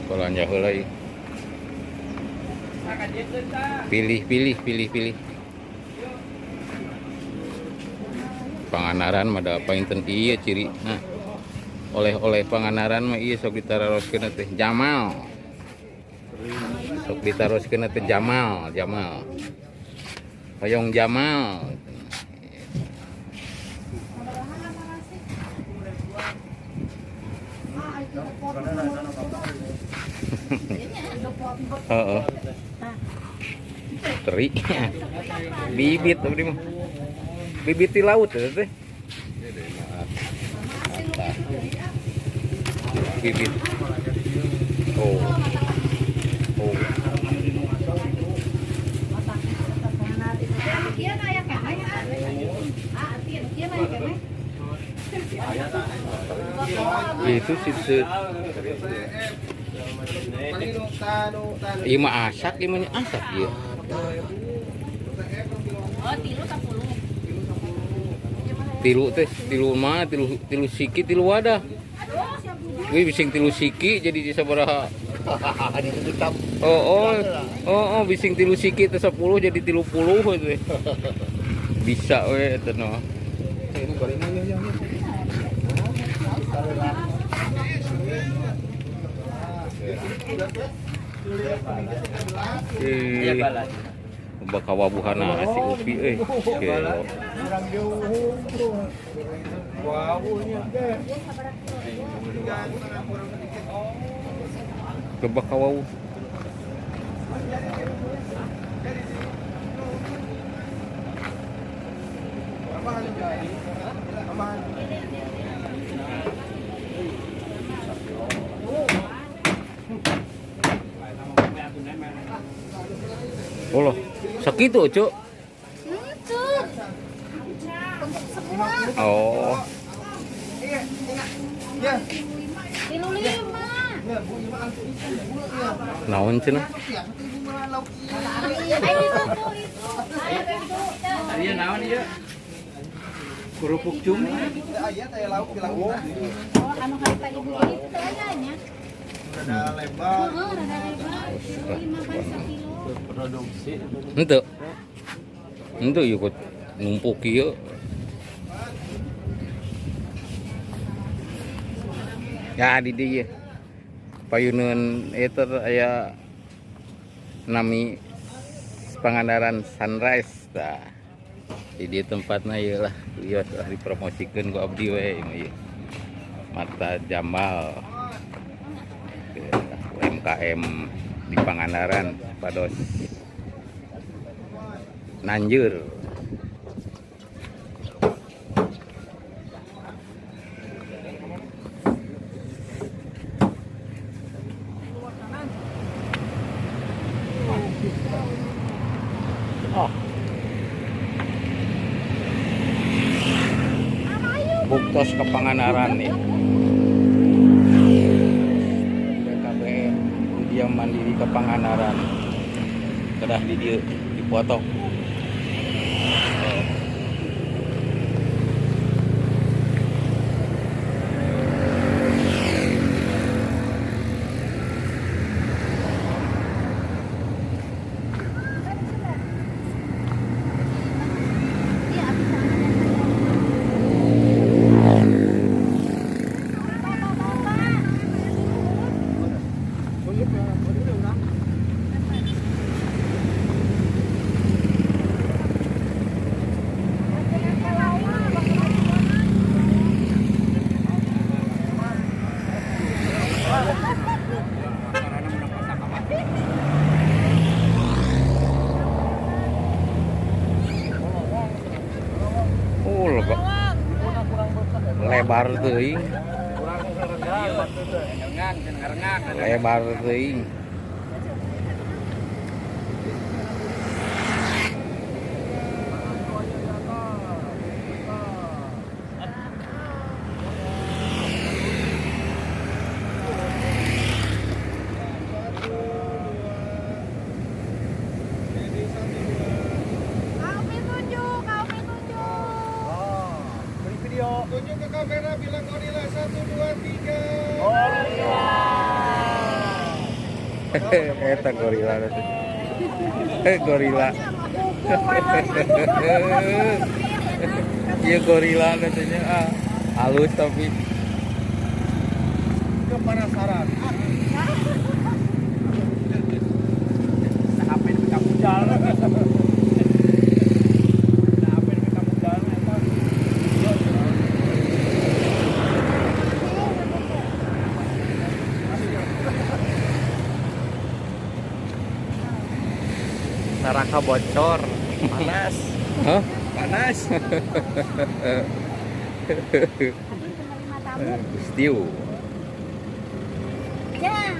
Balanja heula ieu. Pilih pilih pilih pilih. Pangandaran mah da painten ieu ciri. Nah, oleh-oleh Pangandaran mah ieu sok ditaroskeun teh Jamal. Sok ditaroskeun teh Jamal, Jamal. Hoyong Jamal. Heeh. Teri. Bibit abdi mah. Bibit di laut ya teh. Bibit. Oh. Oh. Itu sih. Ieu mah asak, ieu mah asak ieu. Oh, tilu 10. Tilu teh, tilu mah, tilu tilu siki, tilu wadah. Wih, bising tilu siki jadi sabaraha. Oh, oh, oh, oh, bising tilu siki teh 10 jadi 30 itu. Bisa we eta mah. Eh, bakal wabuhana si Upi euy. Gelo. Kebak kawau. Oh loh, sakitu, Cuk. Untuk semua. Oh, Tilu lima. Naon cenah? Ayo itu tuh itu. Ayo itu. Iya naon ieu? Kerupuk cumi. Oh, anu harita ibu itu teh nya. Rada lebar. Heeh, rada lebar. Tilu lima kan sakilo. Produksi. Henteu. Henteu ieu kok numpuk ieu. Ya di dieu. Payuneun eta aya nami Pangandaran Sunrise tah. Di dieu tempatna ieu lah, ieu lah dipromosikeun ku abdi we ieu. Mata Jamal. UMKM di Pangandaran pados Nanjur. Oh. Buktos ke Pangandaran nih. BKBM Widya Mandiri ke Pangandaran. Kedah di dieu dipoto. Iya, abis sana. Oh, lebar teuing. Lebar teuing. Kau tunjuk, kau tunjuk. Beri video. Tunjuk ke kamera bilang gorila 1 2 3. Gorila. Eta gorila teh. Eh, gorila. Iya, gorila katanya, ah. Halus tapi. Ke penasaran. HP di kamu jalan. HP di kamu jalan eta. Neraka bocor. Panas. Hah? Panas. Menerima tamu. Stew. Jang.